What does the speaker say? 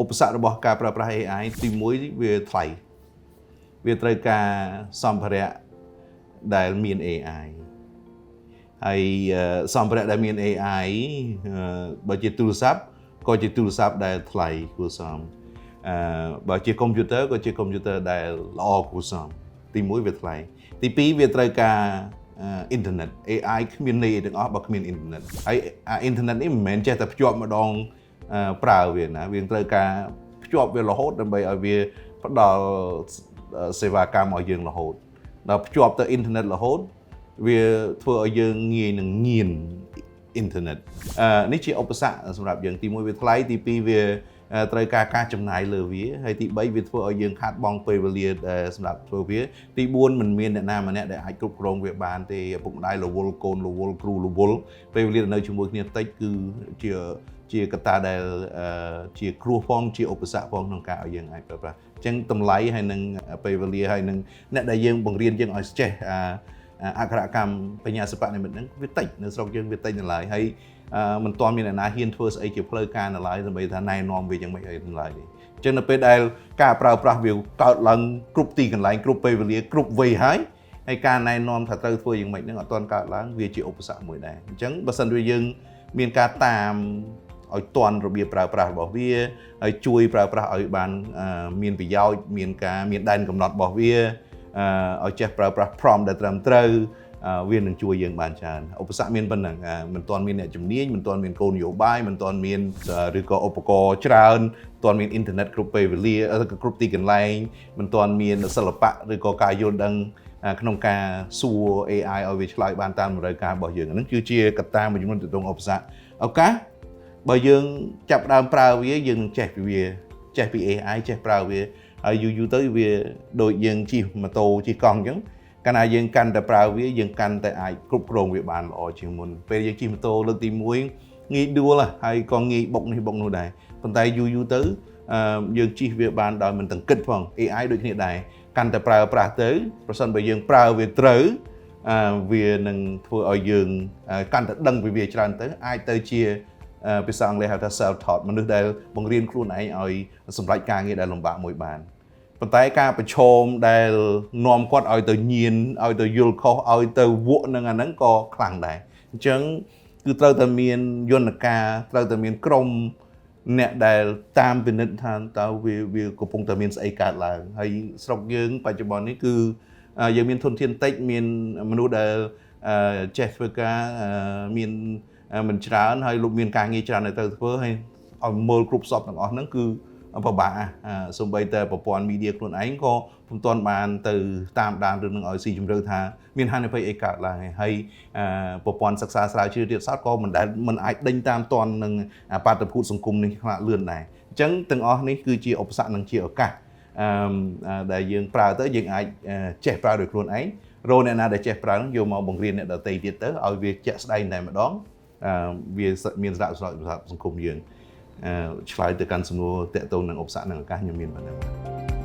ឧបសគ្គរបស់ការប្រើប្រាស់ AI ទី1វាថ្លៃវាត្រូវការសម្ភារៈដែលមាន AI ហើយសម្ភារៈដែលមាន AI បើជាទូរស័ព្ទក៏ជាទូរស័ព្ទដែលថ្លៃគួរសមបើជាកុំព្យូទ័រក៏ជាកុំព្យូទ័រដែលល្អគួរសមទី1វាថ្លៃទី2វាត្រូវការអ៊ីនធឺណិត AI គ្មានន័យអីទាំងអស់បើគ្មានអ៊ីនធឺណិតហើយអាអ៊ីនធឺណិតនេះមិនមែនចេះតែភ្ជាប់ម្ដងប្រើវាណាវាត្រូវការភ្ជាប់វារហូតដើម្បីឲ្យវាផ្ដល់សេវាកម្មឲ្យយើងរហូតដល់ភ្ជាប់ទៅអ៊ីនធឺណិតរហូតវាធ្វើឲ្យយើងងាយនឹងញៀនអ៊ីនធឺណិតនេះជាឧបសគ្គសម្រាប់យើងទី1វាថ្លៃទី2វាត្រូវការការចំណាយលើវាហើយទី3វាធ្វើឲ្យយើងខាតបង់ពេលវេលាដែលសម្រាប់ធ្វើវាទី4មិនមានអ្នកណាម្នាក់ដែលអាចគ្រប់គ្រងវាបានទេឪពុកម្ដាយរវល់កូនរវល់គ្រូរវល់ពេលវេលានៅជាមួយគ្នាតិចគឺជាជាកត្តាដែលជាគ្រោះផងជាឧបសគ្គផងក្នុងការឲ្យយើងអាចប្រើប្រាស់អញ្ចឹងតម្លៃហើយនឹងពេលវេលាហើយនឹងអ្នកដែលយើងបង្រៀនយើងឲ្យចេះអាអក្ខរកម្មបញ្ញាសិប្បនិម្មិតហ្នឹងវាតិចនៅស្រុកយើងវាតិចនៅឡើយហើយមិនទាន់មានអ្នកណាហ៊ានធ្វើស្អីជាផ្លូវការនៅឡើយដើម្បីថាណែនាំវាយ៉ាងម៉េចអីនៅឡើយទេអញ្ចឹងនៅពេលដែលការប្រើប្រាស់វាកើតឡើងគ្រប់ទីកន្លែងគ្រប់ពេលវេលាគ្រប់វ័យហើយហើយការណែនាំថាត្រូវធ្វើយ៉ាងម៉េចហ្នឹងអត់ទាន់កើតឡើងវាជាឧបសគ្គមួយដែរអញ្ចឹងបើសិនជាយើងមានការតាមឲ្យទាន់របៀបប្រើប្រាស់របស់វាហើយជួយប្រើប្រាស់ឲ្យបានមានប្រយោជន៍មានការមានដែនកំណត់របស់វាឲ្យចេះប្រើប្រាស់ prompt ដែលត្រឹមត្រូវវានឹងជួយយើងបានច្រើនឧបសគ្គមានប៉ុណ្ណឹងមិនទាន់មានអ្នកជំនាញមិនទាន់មានគោលនយោបាយមិនទាន់មានឬក៏ឧបករណ៍ច្រើនមិនទាន់មានអ៊ីនធឺណិតគ្រប់ពេលវេលាគ្រប់ទីកន្លែងមិនទាន់មានសិល្បៈឬក៏ការយល់ដឹងក្នុងការសួរ AI ឲ្យវាឆ្លើយបានតាមតម្រូវការរបស់យើងហ្នឹងគឺជាកត្តាមួយចំនួនទៅក្នុងឧបសគ្គឱកាសបើយើងចាប់ផ្ដើមប្រើវាយើងនឹងចេះពីវាចេះពី AI ចេះប្រើវាហើយយូរយូរទៅវាដូចយើងជិះម៉ូតូជិះកង់អញ្ចឹងកាលណាយើងកាន់តែប្រើវាយើងកាន់តែអាចគ្រប់គ្រងវាបានល្អជាងមុនពេលយើងជិះម៉ូតូលើកទី1ងាយដួលហើយក៏ងាយបុកនេះបុកនោះដែរប៉ុន្តែយូរយូរទៅយើងជិះវាបានដោយមិនទាំងគិតផង AI ដូចគ្នាដែរកាន់តែប្រើប្រាស់ទៅប្រសិនបើយើងប្រើវាត្រូវវានឹងធ្វើឲ្យយើងកាន់តែដឹងពីវាច្រើនទៅអាចទៅជាភាសាអង់គ្លេសហៅថា self taught មនុស្សដែលបង្រៀនខ្លួនឯងឲ្យសម្រេចការងារដែលលំបាកមួយបានប៉ុន្តែការប្រឈមដែលនាំគាត់ឲ្យទៅញៀនឲ្យទៅយល់ខុសឲ្យទៅវក់នឹងអាហ្នឹងក៏ខ្លាំងដែរអញ្ចឹងគឺត្រូវតែមានយន្តការត្រូវតែមានក្រុមអ្នកដែលតាមពិនិត្យថាតើវាវាកំពុងតែមានស្អីកើតឡើងហើយស្រុកយើងបច្ចុប្បន្ននេះគឺយើងមានធនធានតិចមានមនុស្សដែលចេះធ្វើការមានមិនច្រើនហើយលោកមានការងារច្រើនដែលត្រូវធ្វើហើយឲ្យមើលគ្រប់សពទាំងអស់ហ្នឹងគឺពិបាកសូម្បីតែប្រព័ន្ធ media ខ្លួនឯងក៏ពុំទាន់បានទៅតាមដានរឿងនឹងឲ្យស៊ីជម្រៅថាមានហានិភ័យអីកើតឡើងហើយប្រព័ន្ធសិក្សាស្រាវជ្រាវទៀតសោតក៏មិនដែលមិនអាចដេញតាមទាន់នឹងបាតុភូតសង្គមនេះខ្លាចលឿនដែរអញ្ចឹងទាំងអស់នេះគឺជាឧបសគ្គនិងជាឱកាសអឺដែលយើងប្រើទៅយើងអាចចេះប្រើដោយខ្លួនឯងរកអ្នកណាដែលចេះប្រើនឹងយកមកបង្រៀនអ្នកដទៃទៀតទៅឲ្យវាជាក់ស្ដែងតែម្ដងអឺវាមានសារៈសម្រាប់សង្គមយើងឆ្លើយទៅកាន់សំណួរទាក់ទងនឹងឧបសគ្គនិងឱកាសខ្ញុំមានប៉ុណ្ណឹង។